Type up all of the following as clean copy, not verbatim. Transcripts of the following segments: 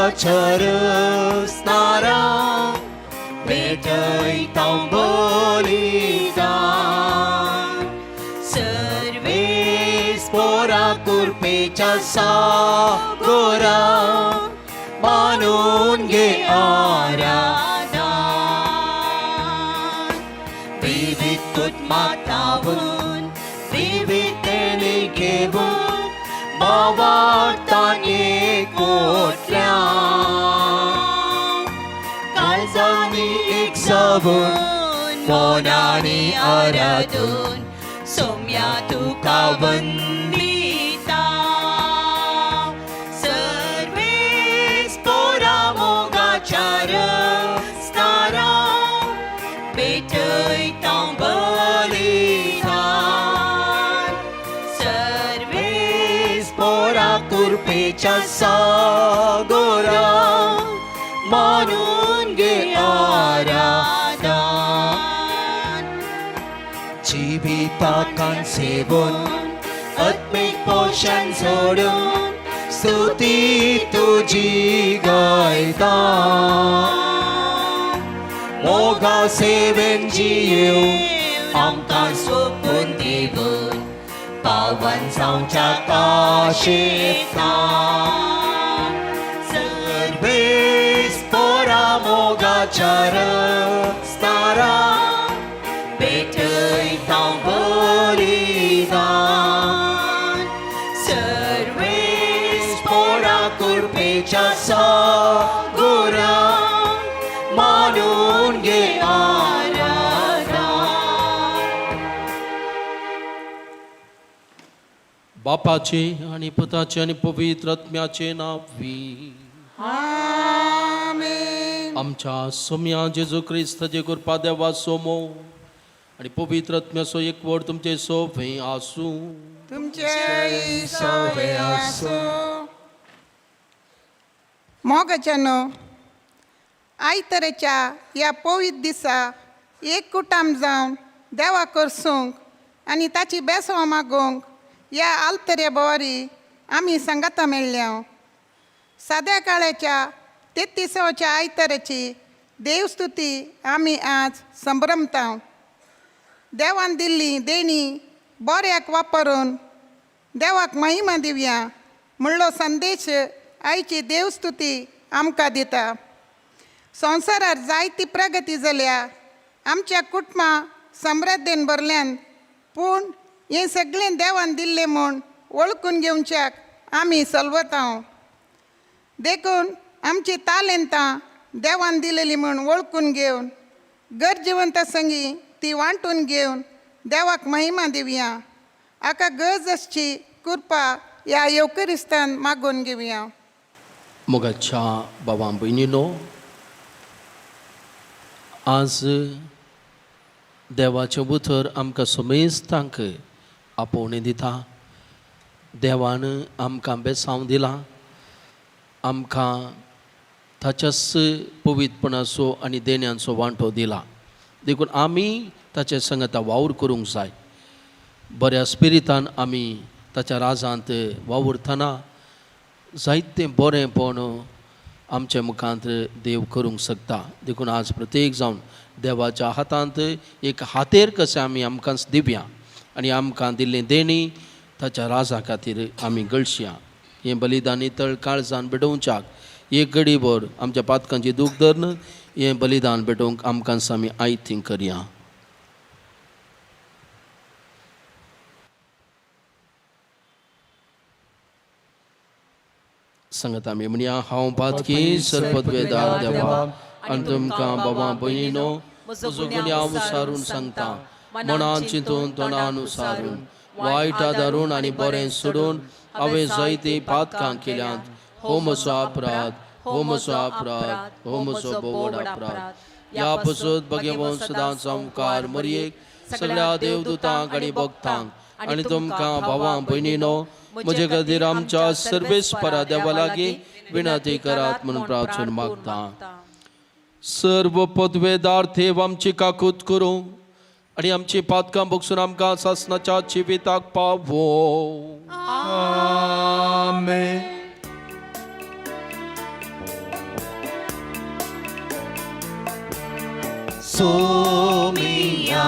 मोगाच्या रस्तारा भेटयता बलिदान सर्वेस पोरा कृपेच्या सागोरा मानून घे आराधन विविध मातावून विविधतेने घेऊन भावार्थान एकवटल्या काळजांनी एक जावन मनांनी आराधून सोम्या तुका वंदिता सर्वेस पोरा मोगाच्या रस्तारा भेटयता बलिदान सर्वेस पोरा कृपेच्या सागोरा मानून घे आराधन जिविताकान सेवून आत्मिक पोषण सोडून स्तुती तुझी गायता मोगा सेवेन जियेव आमकां सोपून दिवन पावन जावच्या काशेता सर्वेस पोरा मोगाच्या रस्तारा भेटयता बलिदान सर्वेस पोरा कृपेच्या सागोरा मानून घे आराधन. बापाचे आणि पुताचे आणि पवित्र आत्म्याचे नाव आमेन. आमच्या सोम्या जेजू क्रिस्ताचे कृपा देवा सोमो आणि पवित्र आत्म्याचो एकवट तुमचे सोफे आसूं. तुमचे सवे आसूं. मोगाच्यानो, आयतरेच्या ह्या पवित्र दिसा एक कुटाम जावन देवा करसूंक आनी ताची बेसवां मागूंक ह्या आलतऱ्या बोवारी आमी सांगाता मेळ्ळ्या. साद्या काळाच्या तेत्तिसावच्या आयतराची देवस्तुती आमी आज संभ्रमता. देवान दिल्ली देणी बऱ्याक वापरून देवाक महिमा दिवया म्हणलो संदेश आयची देवस्तुती आमकां दिता. संवसारार जायती प्रगती जाल्या, आमच्या कुटुंबां समृद्धेन भरल्यान, पूण हें सगळें देवान दिल्लें म्हूण वळखून घेवच्याक आमी सलवता. देखून आमची तालेंतां देवान दिलेली म्हूण वळखून घेवन गरजेवंता संगी ती वांटून घेवन देवाक महिमा दिवया. हाका गरज आसची कृपा ह्या येवकरिस्तान मागून घेवया. मोगाच्या बाबा भयणीनो, आज देवाचें उतर आमकां समेस्तांक आपोवणें दिता. देवान आमकां बेसांव दिलां, आमकां ताच्याच पवित्रपणाचो आनी देण्यांचो वांटो दिला. देखून आमी ताचे संगता वावर करूंक जाय. बऱ्या स्पिरितान आमी ताच्या राजांत वावुरतना जायतें बरेंपण आमच्या मुखांत देव करूंक शकता. देखून आज प्रत्येक जावन देवाच्या हातांत एक हातेर कशें आमी आमकांच दिवया आनी आमकां दिल्लें देणी ताच्या राजा खातीर आमी गळशया. हें बलिदान नितळ काळजान भेटोवच्याक एक घडीभर आमच्या पातकांची दूख धरून हें बलिदान भेटोवंक आमकां आमी आयतीं करया. सांगत आमी म्हणया, हांव पातकी सर्पद्वेदार देवा आनी तुमकां बाबा भयणीनो म्हजो गुन्यांव सारून सांगता. मनान चिंतून, तोंडान सारून, वायट आदारून आनी बरें सोडून हांवें जायतीं पातकां केल्यांत. हो म्हजो अपराध, हो म्हजो अपराध, हो म्हजो भोव व्हड अपराध. ह्या पसत भगेवन सदांच मुखार मरयेक, सगळ्या देवदूतांक आनी भक्तांक आनी तुमकां भावां भयणीनो म्हजे खातीर आमच्या सर्वेस्परा देवा लागीं विनंती करात म्हणून प्रार्थना मागता. सर्व पदवेदार देव आमची काकूत करूं आनी आमची पातकां बगसून आमकां सासनाच्या जिविताक पावो. आमेन. सोमिया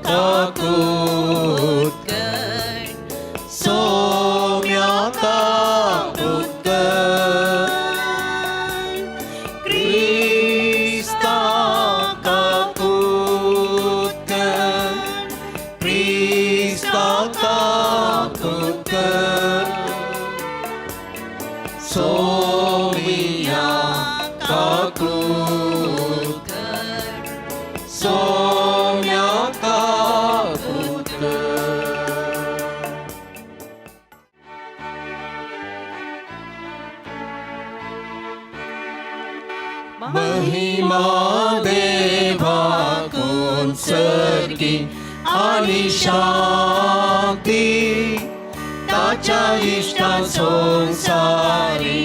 काकूत कर सोम्या काकूत कर क्रिस्ता काकूत कर क्रिस्ता काकूत कर सोमिया काकूत सोम्या काकूत कर महिमा देवाकून सर्गी आणि शांती ताच्या इश्टा संसारी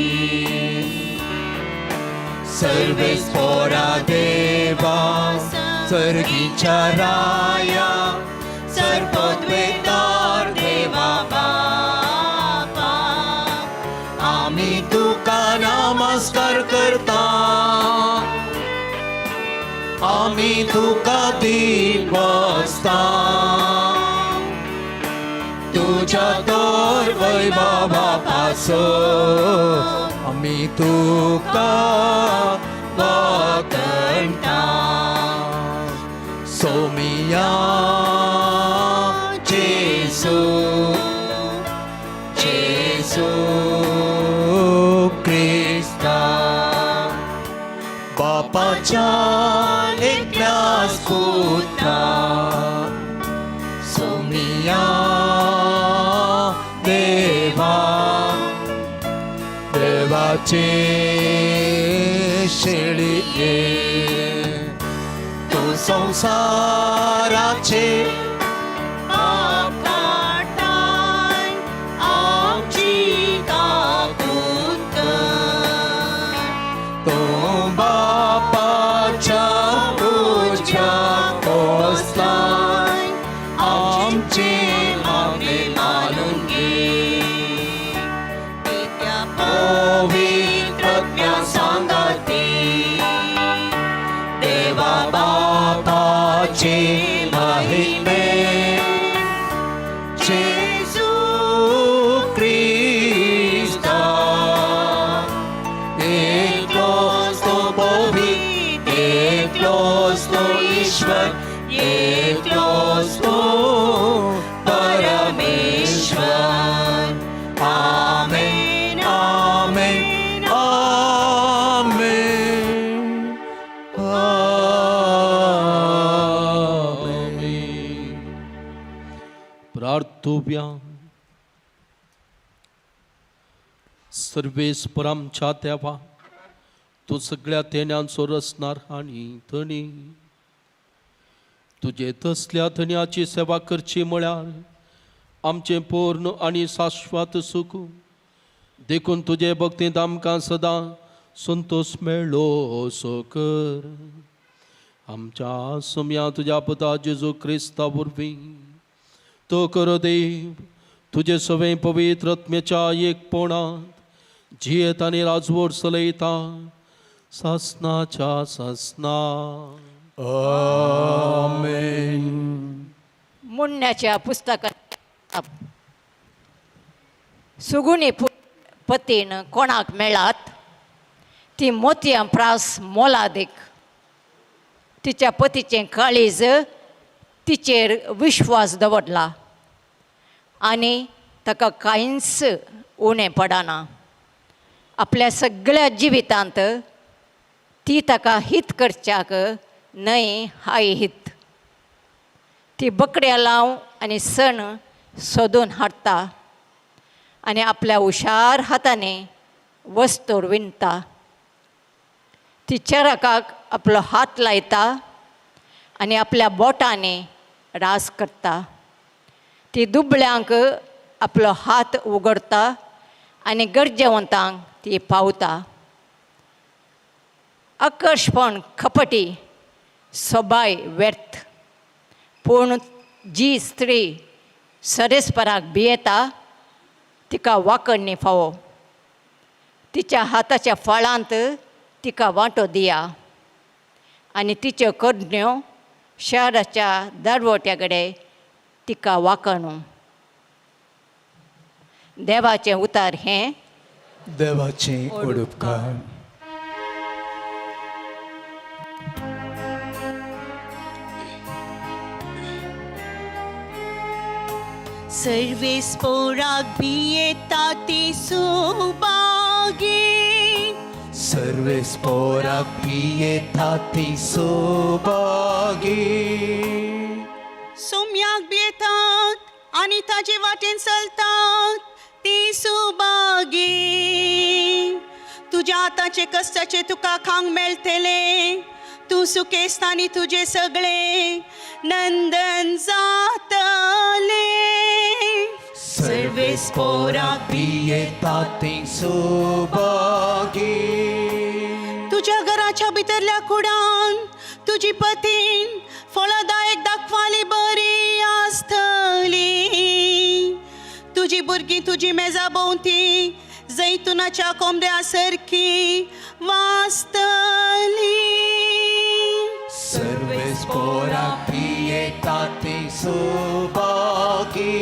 सर्वेस पोरा देवा सर्गीच्या राया सर्पद्वेतार देवा बापा आम्ही तुका नमस्कार करता आम्ही तुका दीप बसता तुझ्या तर वैभवा पासो आम्ही तुका वाकणता सोमिया जेसू जेसू क्रिस्ता बापाच्या एकल्याच पुत्रा सोमिया देवा देवाचे शेळये तू संसाराचे पाप काडटाय आमची काकूत कर तो बापाच्या उजव्या बसलाय आमचे मागणे मानून घे पित्या पवित्र सांगाती देवा बापाचे महिमे जेजू क्रिस्ता एकलोच तो पवित्र एकलोच तो ईश्वर एकलोच तो परमेश्वर आमेन आमेन आमेन आमेन प्रार्थोव्या सर्वेस्पर आमच्या देवा तूं सगळ्या तेन्यांचो रचणार आनी धनी तुजे तसल्या धन्याची सेवा करची म्हळ्यार आमचें पूर्ण आनी शाश्वत सुख देखून तुजे भक्तींत आमकां सदां संतोश मेळ्ळो सो कर आमच्या सुम्या तुज्या पुता जेजू क्रिस्ता वरवीं तो कर देव तुजे सवें पवित्र आत्म्याच्या एकपणांत जियेत आनी राजवट चलयता सासनाच्या सासना. आमेन. मुन्न्याच्या पुस्तकात सुगुणी पतीन कोणाक मेळात ती मोतयां प्रास मोलादीक. तिच्या पतीचें काळीज तिचेर विश्वास दवरला आनी ताका कांयच उणें पडना. आपल्या सगळ्या जिवितांत ती ताका हित करच्याक न्हय हाय हित. ती बकड्या लाव आनी सण सोदून हाडटा आनी आपल्या हुशार हातांनी वस्तूर विणटा. ती चरकाक आपलो हात लायता आनी आपल्या बोटांनी रास करता. ती दुबळ्यांक आपलो हात उगडता आनी गरजेवंतांक ती पावता. आकर्शपण खपटी सोबाय व्यर्थ, पूण जी स्त्री सरेस्पराक भियेता तिका वाकडणी फावो. तिच्या हाताच्या फळांत तिका वांटो दिया आनी तिच्यो करण्यो शहराच्या दरवट्या कडेन तिका वाकणू. देवाचें उतार हें. देवाचें उडुपकार. सर्वेस पोराक भियेता ती सुभागी. सर्वेस पोराक पियेता ती सोभागी. सोम्याक भियेतात आनी ताजे वाटेन चलतात ती सुभागी. तुज्या हाताचे कश्टाचे तुका खावंक मेळटलें, तूं सुखेस्त आनी तुजें सगळें नंदन जातलें. सर्वेस पोराक पियेता ती सोभागी. तुज्या घराच्या भितरल्या कुडान तुजी पतीन फळदायक दाखवाली बरी आसतली. तुजी भुरगीं तुजी मेजा भोंवती जैतुनाच्या कोंबड्या सारकी वाचतली. सर्वेस पोराक पियेता ती सोभागी.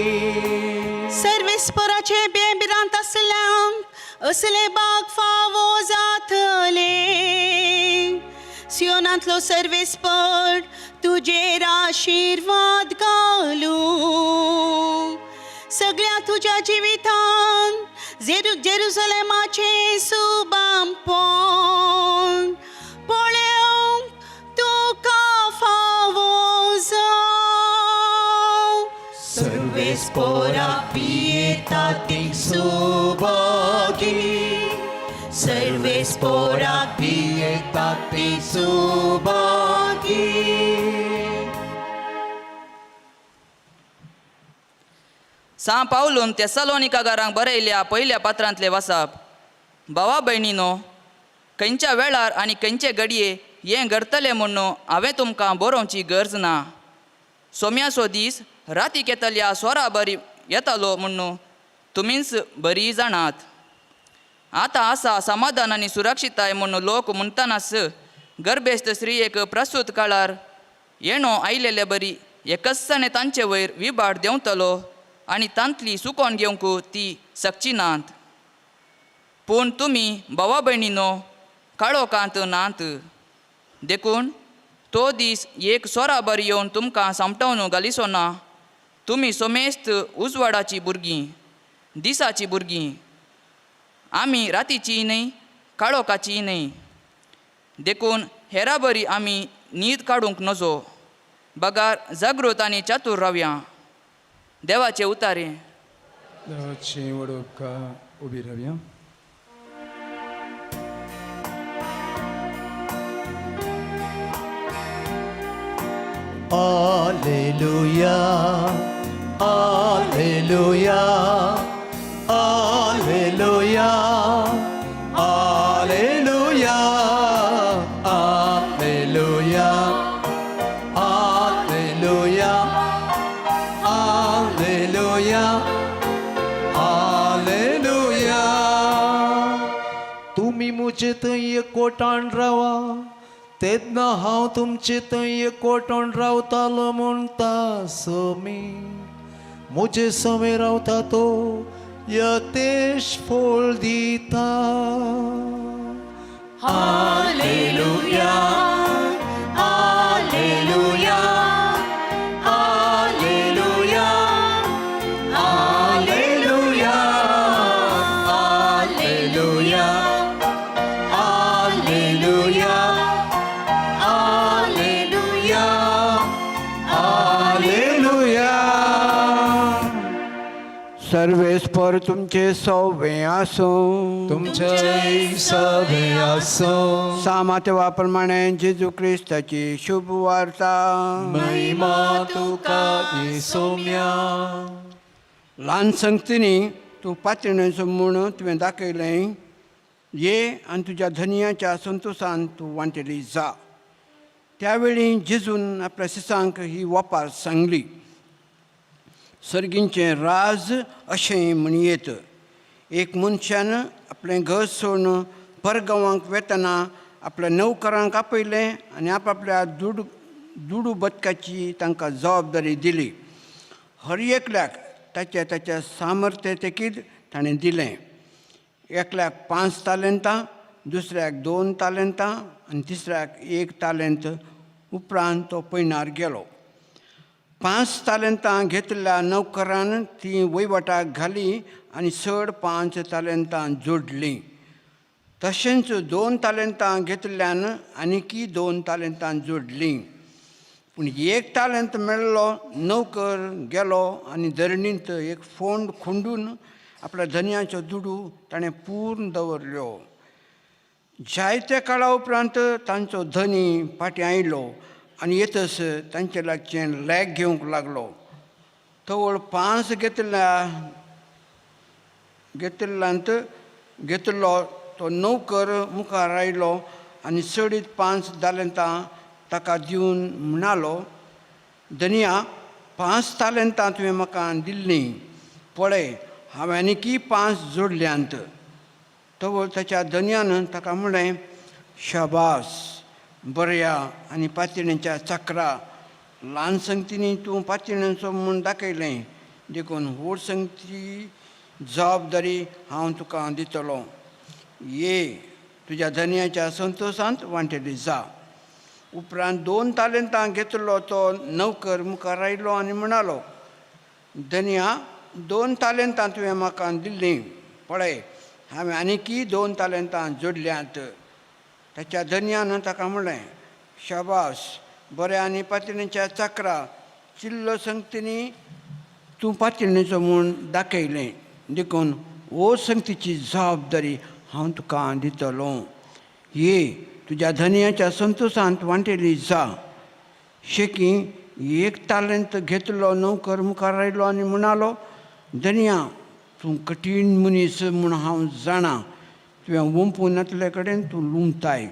सर्वेस्पराचे बें भिरांत आसल्यांक असले बाग फावो जातले. सियोनांतलो सर्वेस्पर तुजेर आशिर्वाद घालूं. सगळ्या तुज्या जिवितान जेरुसलेमाचें सुबामपण पळोवंक तुका फावो जावं. सर्वेस पोराक पियेता ती सोभागी. सर्वेस पोराक पियेता ती सोभागी. सां पावलून तेसलोनिकागारांक बरयल्या पयल्या पात्रांतले वासाप. भावा भयणीनो, खंयच्या वेळार आनी खंयचे घडये हें घडतलें म्हूण हांवें तुमकां बरोवची गरज ना. सोम्याचो दीस रातीक येतल्या स्वरा बरी येतालो म्हूण तुमीच बरी जाणात. आतां आसा समाधान आनी सुरक्षिताय म्हूण लोक म्हणटनाच गर्भेस्त स्त्रियेक प्रसूत काळार येणो आयलेले बरी एकसाणे तांचे वयर विभाड देंवतलो आनी तांतली सुकोन घेवंक ती सकची नात. पूण तुमी भावा भयणीनो काळोखांत नात, देखून तो दीस एक सोराबर येवन तुमकां सांपटोवन घालिसो ना. तुमी सोमेस्त उजवाडाची भुरगीं, दिसाची भुरगीं. आमी रातीची न्हय, काळोखाची न्हय. देखून हेरा बरी आमी न्हीद काडूंक नजो, बगार जागृत आनी चातूर रावया. देवाचे उतारे. देवाचें वडोवका. उबी रावया. Alleluia, Alleluia, Alleluia, Alleluia, Alleluia, Alleluia, Alleluia, Alleluia. तुमी म्हजे थंय एकवटान रावा, तेन्ना हांव तुमचे थंय एकवटान रावतालो म्हणटा समी. म्हजे समे रावता तो यतेश फळ दिता. Hallelujah, hallelujah, hallelujah, hallelujah, hallelujah, hallelujah, hallelujah, hallelujah. सर्वेस्पर तुमचे सौवे आसूं. तुमचे सवे आसूं. सामातेवा प्रमाणे जेजू क्रिस्ताची शुभ वार्ता. महिमा तुका सोम्या. ल्हान संगतींनी तूं पातळण्याचो म्हूण तुवें दाखयलें. ये आनी तुज्या धनयाच्या संतोशान तूं वांटेली जा. त्यावेळी जेजून आपल्या शिसांक ही वपार सांगली. सर्गींचें राज अशें म्हणयेत, एक मनशान आपलें घर सोडून परगांवांक वेतना आपल्या नोकरांक आपयलें आनी आपआपल्या दुडू बदकाची तांकां जबाबदारी दिली. हर एकल्याक ताच्या ताच्या सामर्थ्य तेकीद ताणें दिलें. एकल्याक 5 तालेंतां, दुसऱ्याक 2 तालेंतां आनी तिसऱ्याक 1 तालेंत. उपरांत तो पयणार गेलो. 5 तालेंतां घेतल्या नोकरान ती वयवटाक घाली आनी चड 5 तालेंतां जोडलीं. तशेंच 2 तालेंतां घेतल्यान आनीकी 2 तालेंतां जोडलीं. पूण 1 तालेंत मेळ्ळो नोकर गेलो आनी धरणींत एक फोंड खोंडून आपल्या धनयाचो दुडू ताणें पूर्ण दवरल्यो. जायत्या काळा उपरांत तांचो धनी फाटीं आयलो आनी येतस तांचे लागचें लॅग घेवंक लागलो. तवळ 5 घेतिल्ल्यांत घेतिल्लो तो नोकर मुखार आयलो आनी चडीत 5 तालेंतां ताका दिवन म्हणालो, धनया 5 तालेंतां तुवें म्हाका दिल्लीं, पळय हांवें आनीकी 5 जोडल्यांत. तवळ ताच्या धनयान ताका म्हणलें, शाबास, बऱ्या आनी पातळेच्या चक्रा, ल्हान संगतींनी तूं पातळेचो म्हूण दाखयलें, देखून व्हड संगती जबाबदारी हांव तुका दितलो. ये तुज्या धनयाच्या संतोशांत वांटेली जा. उपरांत 2 तालेंतां घेतलो तो नोकर मुखार आयलो आनी म्हणालो, धनया 2 तालेंतां तुवें म्हाका दिल्लीं, पळय हांवें आनीकी 2 तालेंतां जोडल्यांत. ताच्या धनयान ताका म्हणलें, शाबास, बऱ्या आनी पातळेच्या चक्रा, चिल्लो संगतींनी तूं पातळेचो म्हूण दाखयलें, देखून हो संगतीची जबाबदारी हांव तुका दितलो. ये तुज्या धनयाच्या संतोशांत वांटेली जा. शेकी 1 तालेंत घेतलो नोकर मुखार आयलो आनी म्हणालो, धनया तूं कठीण मनीस म्हूण हांव जाणा, तुवें वंपूंक नातले कडेन तूं लुंबताय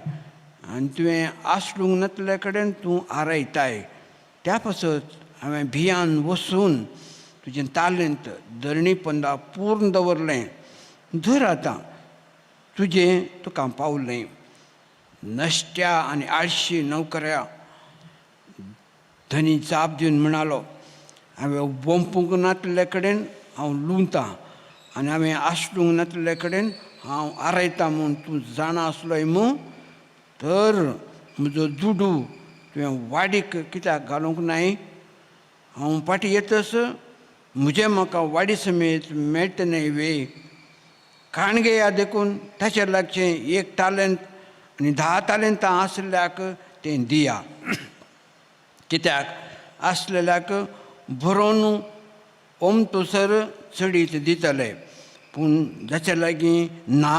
आनी तुवें आसलूंक नातले कडेन तूं आरयताय. त्या पासत हांवें भियान वसून तुजें तालेंत धरणी पंदा पूर्ण दवरलें. धर आतां तुजें तुका पावलें. नश्ट्या आनी आळशी नोकऱ्या, धनी जाप दिवन म्हणालो, हांवें वंपूंक नातले कडेन हांव लुंवतां आनी हांवें आसलूंक नातले कडेन हांव आरयतां म्हूण तूं जाणा आसलोय मू, तर म्हजो दुडू तुवें वाडीक कित्याक घालूंक नाय? हांव फाटीं येतस म्हजें म्हाका वाडी समेत मेळटा न्हय वे? काण घेया देखून ताचेर लागचें 1 तालेंत आनी 10 तालेंतां आसल्याक तें दिया. कित्याक आसलेल्याक भरोवन ओमतोसर चडीत दितले, पूण जाच्या लागीं ना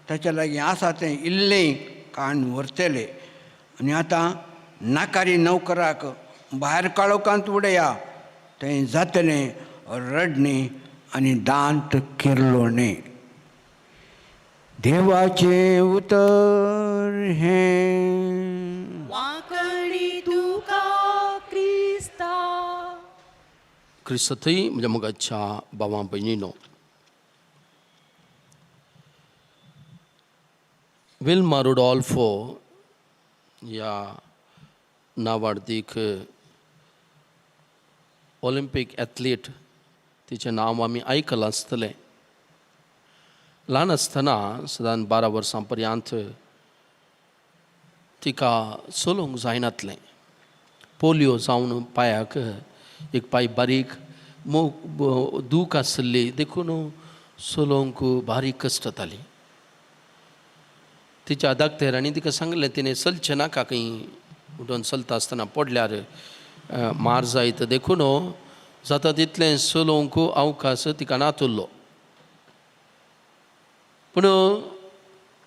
ताच्या लागीं आसा तें इल्लें काण व्हरतले. आनी आतां नाकारी नोकराक भायर काळोखांत उडया, थंय जातलें रडणें आनी दांत किरलोणें. देवाचें उतर हें. वांकडी तुका क्रिस्ता. क्रिस्तथंय म्हज्या मोगाच्या भावां भयणीनो, विल्मा रुडॉल्फो ह्या नावाडदीक ऑलिंपीक एथलीट, तिचें नांव आमी आयकलां आसतलें. ल्हान आसतना सदां 12 वर्सां पर्यंत तिका चलोवंक जायनातलें. पोलियो जावन पांयाक एक पांय बारीक दूख आसली, देखून चलोवंक बारीक कश्ट जाताली. तिच्या दाक्तेरांनी तिका सांगलें, तिणें चलचें नाका, खंय उठून चलता आसतना पडल्यार मार जायत, देखून जाता तितलें चलोवंक अवकाश तिका नातुरलो. पूण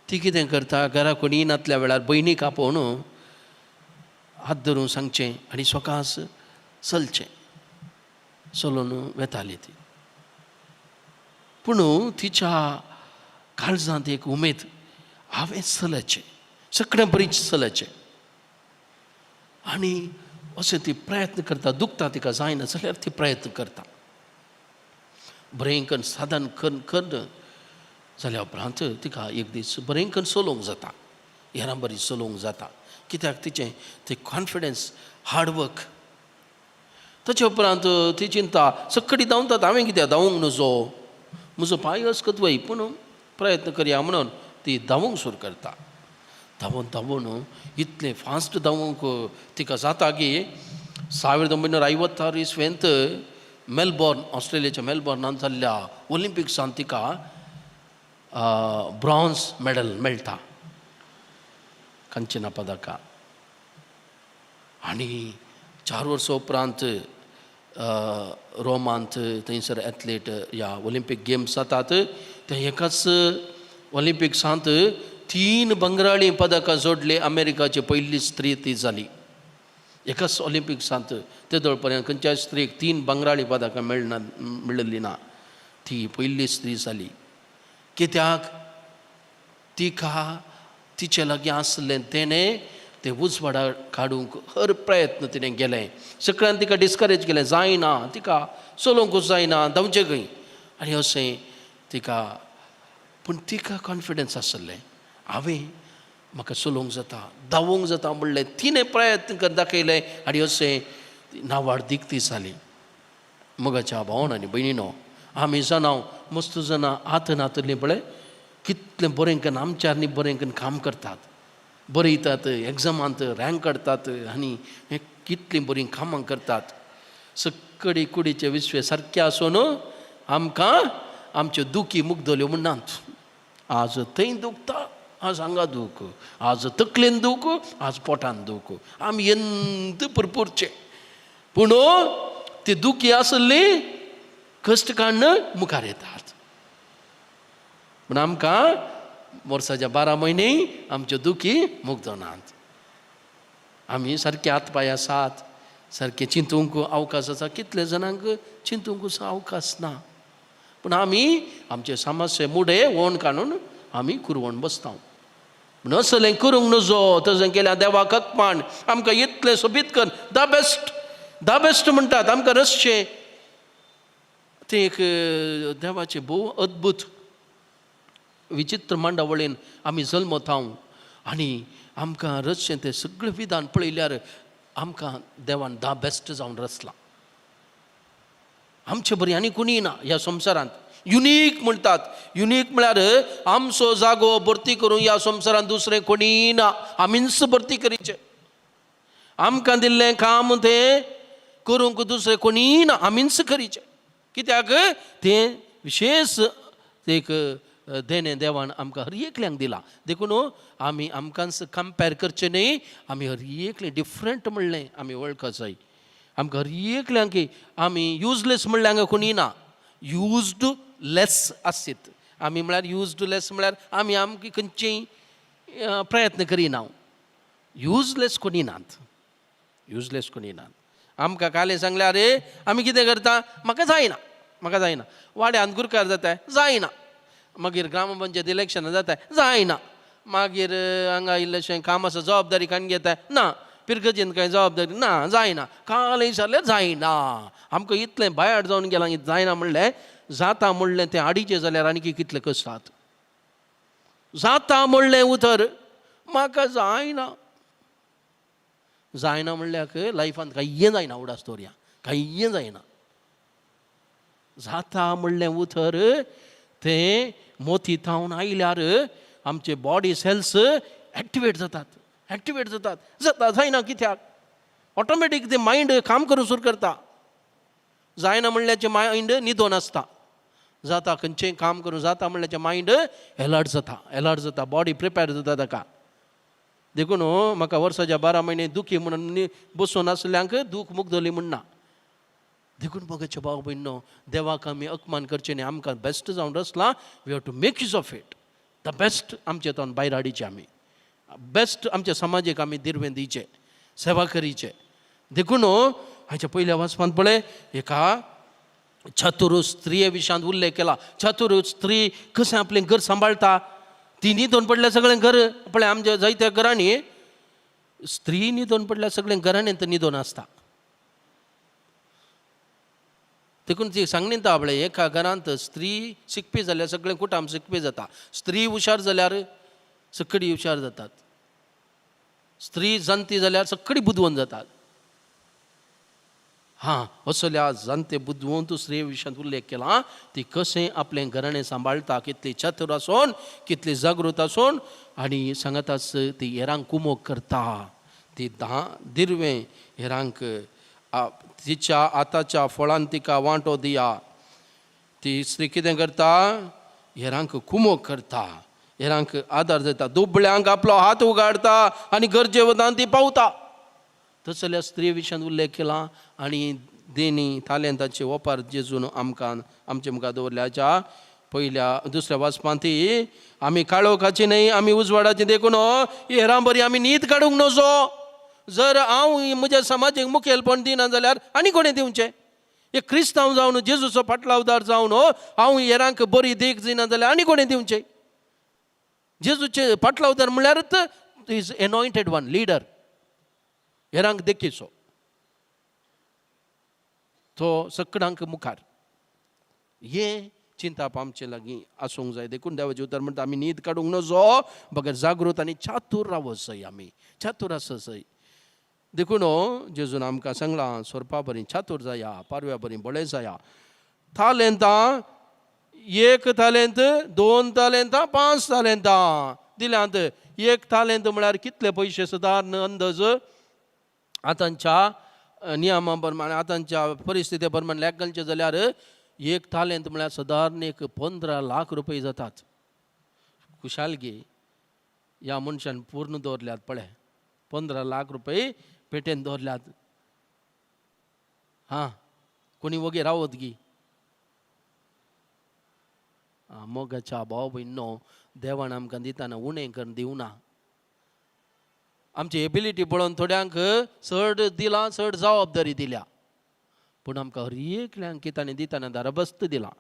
ती कितें करता, घरा कोणी नातल्या वेळार भयणीक आपोवन हात धरून सांगचें आनी स्वकास चलचें, चलोवन वेताली ती. पूण तिच्या काळजांत एक उमेद, हांवें चलचें, सगळें बरीच चलचें. आनी अशें ती प्रयत्न करता, दुखता तिका जायना जाल्यार ती प्रयत्न करता, बरें करून साधन करून करून जाल्या उपरांत तिका एक दीस बरें करून चलोवंक जाता. हेरां बरी चलोवंक जाता. कित्याक तिचें तें कॉन्फिडन्स, हार्डवर्क. ताचे उपरांत ती चिंता सक्कडी धांवतात, हांवें कित्याक धांवूंक नजो, म्हजो पांय अस्कत वय, पूण प्रयत्न करया म्हणून ती धांवूंक सुरू करता. धांवून धांवून इतलें फास्ट धांवूंक तिका जाता की 1956 इस्वेंत मेलबॉर्न, ऑस्ट्रेलियाच्या मेलबॉर्नांत जाल्ल्या ऑलिम्पिक्सांत तिका ब्रॉन्ज मेडल मेळटा, कंचना पदकां. आनी 4 वर्सां उपरांत रोमांत थंयसर एथलीट ह्या ऑलिंपीक गेम्स जातात. त्या एकाच ऑलिंपिक्सांत 3 बंगराळी पदकां जोडली. अमेरिकाची पयली स्त्री ती जाली. एकाच ऑलिंपिक्सांत तेदोळ पर्यंत खंयच्याय स्त्रीक 3 बंगराळी पदकां मेळना, मेळिल्ली ना. ती पयली स्त्री जाली. कित्याक तिका तिचे लागीं आसलें तेणें तें उजवाडा काडूंक हर प्रयत्न तिणें केलें. सगळ्यान तिका डिस्करेज केलें, जायना, तिका चलोवंकूच जायना, धांवचें खंय आनी अशें तिका. पूण तिका कॉन्फिडन्स आसलें, हांवें म्हाका चलोवंक जाता, धांवूंक जाता म्हणलें तिणें प्रयत्न कर दाखयलें आनी अशें नावाड दिकती जाली. मोगाच्या भावन आनी भयणीनो, आमी जाणां मस्त जाणां आतां नातली पळय कितलें बरें कन्न आमच्यानी बरें कन्न काम करतात, बरयतात, एग्जामांत रँक काडटात आनी हें कितलीं बरीं कामां करतात. सक्कडी कुडीचे विश्वे सारके आसून आमकां आमच्यो दुखी मुगदल्यो म्हणनात. आज थंय दुखता, आज हांगा दूख, आज तकलेन दूख, आज पोटान दूख, आमी एंत पुरपुरचे. पूण ती दुखी आसली कश्ट काडून मुखार येतात. पूण आमकां वर्साच्या 12 म्हयने आमच्यो दुखी मुगदनात. आमी सारके हात पांय आसात, सारकें चिंतूंक अवकाश आसा. कितले जाणांक चिंतूंक अवकाश ना. पूण आमी आमचे समस्ये मुडे ओण काडून आमी कुरवण बसता. पूण असलें करूंक नजो. तशें केल्यार देवाक अकमान. आमकां इतलें सोबीत कर, the best, the best म्हणटात आमकां रसचें. तें एक देवाचें भोव अद्भूत विचित्र मांडावळीन आमी जल्मता आनी आमकां रचचें तें सगळें विधान पळयल्यार आमकां देवान the best जावन रचलां. आमचे बरी आनी कोणीय ना ह्या संवसारांत. युनीक म्हणटात. युनीक म्हळ्यार आमचो जागो भरती करूं ह्या संवसारांत दुसरें कोणीय ना, आमीच भरती करीचें. आमकां दिल्लें काम तें करूंक दुसरें कोणीय ना, आमीच करीचें. कित्याक तें विशेश एक देणें देवान आमकां हर एकल्यांक दिलां. देखून आमी आमकांच कंपेर करचें न्हय, आमी हर एकलें डिफरंट म्हणलें आमी वळख जाय. आमकां हर एकल्यांक आमी युजलेस म्हणल्यार हांगा कोणीय ना, युज्ड लेस आसीत आमी. म्हळ्यार युज्ड लेस म्हळ्यार आमी आमकां खंयचेय प्रयत्न करिना. युजलेस कोणी नात, युजलेस कोणी नात. आमकां काले सांगल्यार अरे आमी कितें करता, म्हाका जायना, म्हाका जायना. वाड्यांत गुरकार जाता, जायना. मागीर ग्रामपंचायत इलेक्शनां जाता, जायना. मागीर हांगा इल्लेशें काम आसा, जबाबदारी काडून घेता ना, पिरगजेन कांय जबाबदारी ना, जायना. कालय जाल्यार जायना. आमकां इतलें बायाट जावन गेलां जायना म्हणलें जाता म्हणलें तें आडीचें जाल्यार आनी कितलें कश्टात. जाता म्हणलें उतर म्हाका जायना, जायना म्हणल्यार लायफांत कांय जायना. उडास दवरया, कांय जायना. जाता म्हणलें उतर तें मोती थावन आयल्यार आमचे बॉडी सेल्स एक्टिवेट जातात, एक्टिवेट जातात. जाता जायना कित्याक ऑटोमॅटीक तें मायंड काम करूंक सुरू करता. जायना म्हणल्याचें मायंड न्हिदोन आसता. जाता खंयचें काम करूं जाता म्हणल्याचें मायंड एलर्ट जाता, एलर्ट जाता, बॉडी प्रिपेर जाता ताका. देखून म्हाका वर्साच्या 12 म्हयने दुखी म्हणून बसून आसल्यांक दूख मुगदली म्हणना. देखून मोगाचे भाव भयणो, देवाक आमी अपमान करचें न्ही. आमकां बेस्ट जावन रचलां, we have to make use of it. The best आमचे तावन भायर हाडीचें, आमी बेस्ट आमच्या समाजेक आमी दिरवें दिवचें, सेवा करीचे. देखून हाच्या पयल्या वाचपांत पळय एका चतुर स्त्रिये विशयांत उल्लेख केला. चतुर स्त्री कशें आपलें घर सांबाळटा. ती न्हिदोन पडल्यार सगळें घर पळय आमच्या जायत्या घरांनी स्त्री न्हिदोन पडल्यार सगळें घरांनी न्हिदोन आसता. देखून ती सांगता पळय एका घरांत स्त्री शिकपी जाल्यार सगळें कुटुंब शिकपी जाता. स्त्री हुशार जाल्यार सकडी हुशार जातात. स्त्री जाणटी जाल्यार सगळी बुदवंत जातात. हां, असल्या जाणटे बुदवंत स्त्री विशयांत उल्लेख केला. ती कशें आपलें घराणें सांबाळटा, कितली चतुर आसून, कितली जागृत आसून आनी सांगाताच ती हेरांक कुमोक करता. ती धा दिरवें हेरांक तिच्या आताच्या फळान तिका वांटो दिया. ती स्त्री कितें करता? हेरांक कुमोक करता, हेरांक आदार दिता, दुबळ्यांक आपलो हात उगाडता आनी गरजे वतान ती पावता. तसल्या स्त्री विशयान उल्लेख केला आनी देणी तालेंताचे ओपार जेजून आमकां आमचे मुखार दवरल्या. हाच्या पयल्या दुसऱ्या वाचपांत ती आमी काळोखाची न्हय, आमी उजवाडाची, देखून हेरां बरी आमी न्हीद काडूंक नजो. जर हांव म्हज्या समाजीक मुखेलपण दिना जाल्यार आनी कोणें दिवचें? एक क्रिस्तांव जावन, जेजूचो फाटलावदार जावन हांव हेरांक बरी देख दिना जाल्यार आनी कोणें दिवचें? जेजूचे फाटलावदार म्हणल्यारच is anointed one leader, हेरांक देखीचो, तो सगळ्यांक मुखार. हें चिंताप आमचे लागीं आसूंक जाय. देखून देवाचें उतर म्हणटा, आमी न्हीद काडूंक नजो, बगर जागृत आनी चातूर रावत जाय. आमी चातूर आसा जाय. देखून जेजून आमकां सांगलां, सोरपा बरी चातूर जाया, पारव्या बरी बळे जाया. तालेंतां, एक तालेंत, दोन तालेंतां, पांच तालेंतां दिल्यांत. एक तालेंत म्हळ्यार कितले पयशे? सदारण अंदाज आतांच्या नियमा प्रमाणे, आतांच्या परिस्थिती प्रमाणे लेख घालचें जाल्यार एक तालेंत म्हळ्यार सदारण एक 15 लाख रुपये जातात. खुशालगी ह्या मनशान पूर्ण दवरल्यात. पळय, 15 लाख रुपये पेटेन दवरल्यात. हां, कोणी वगी रावत गी? मोगाच्या भाव भयणो, देवान आमकां दिताना उणें करून दिवना. आमची एबिलिटी पळोवन थोड्यांक चड दिलां, चड जबाबदारी दिल्या, पूण आमकां हर एकल्यांक कितें दिताना दाराबस्त दिलां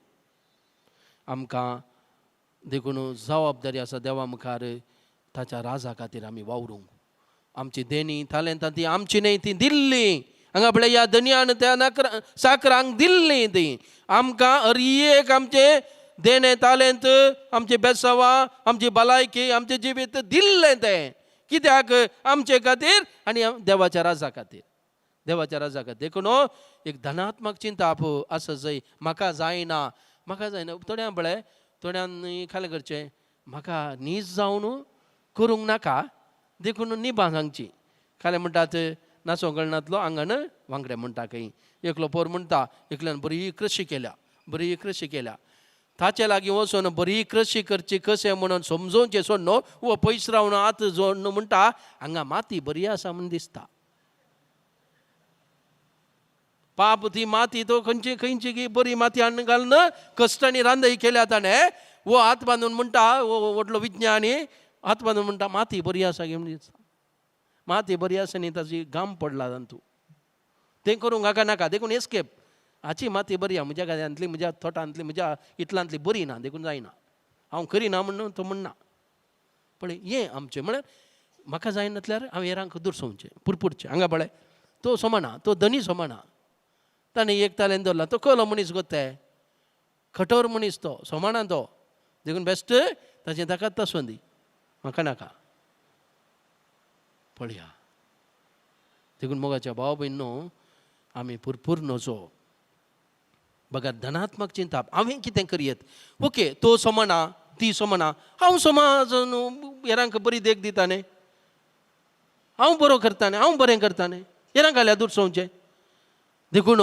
आमकां. देखून जबाबदारी आसा देवा मुखार ताच्या राजा खातीर आमी वावरूंक. आमची देणी तालेंतां ती आमची न्हय, ती दिल्ली. हांगा पळय, ह्या धनयान त्या नाकरा साकरांक दिल्ली ती. आमकां हर एक आमचें देणें तालेंत, आमचें बेसांवां, आमची भलायकी, आमचें जिवीत दिल्लें तें कित्याक? आमचे खातीर आनी देवाच्या राजा खातीर, देवाच्या राजा खातीर. देखून एक धनात्मक चिंताप आसा जाय. म्हाका जायना, म्हाका जायना. थोड्यां पळय, थोड्यांनी खालें करचें, म्हाका नीज जावन करूंक नाका, देखून निबां सांगची. खालें म्हणटात, नाचो कळनातलो आंगण वांकडें म्हणटा. खंय एकलो पोर म्हणटा, एकल्यान बरी कृशी केल्या, बरी कृशी केल्या. ताचे लागीं वचून बरी कृशी करची कशें म्हणून समजोवचें सोडून वो पयस रावन आत जोडून म्हणटा, हांगा माती बरी आसा म्हूण दिसता. पाप ती माती तो खंयची खंयची की बरी माती हाडून घालून कश्टांनी रांदय केल्या ताणें. वो हात बांदून म्हणटा, वो व्हडलो विज्ञानी हात बांदून म्हणटा, माती बरी आसा गे म्हूण दिसता. माती बरी आसा न्ही, ताची घाम पडला तातूंत. तें करूंक हाका नाका, देखून एस्केप. हाची माती बरी आहा, म्हज्या गाद्यांतली, म्हज्या तोटांतली, म्हज्या इतलांतली बरी ना, देखून जायना, हांव करिना म्हणून तो म्हणना. पळय, हें आमचें म्हळ्यार म्हाका जायनातल्यार हांव हेरांक दुरसोवचें, पुरपुरचें. हांगा पळय, तो सोमाना, तो धनी सोमाना. ताणें एक तालेन दवरला. तो कलो मनीस गो, ते कठोर मनीस तो, सोमाना तो. देखून बेस्ट ताचें ताकाच तसो दी, म्हाका नाका. पळया, देखून मोगाच्या भाव भयणो, आमी पुरपूर नजो, बघा धनात्मक चिंताप. हांवें कितें करयेत? ओके, तो सोमाना, ती सोमाना, हांव समाज हेरांक बरी देख दिता न्ही, हांव बरो करता न्ही, हांव बरें करता न्ही, हेरांक घाल्यार दुरसोवचें. देखून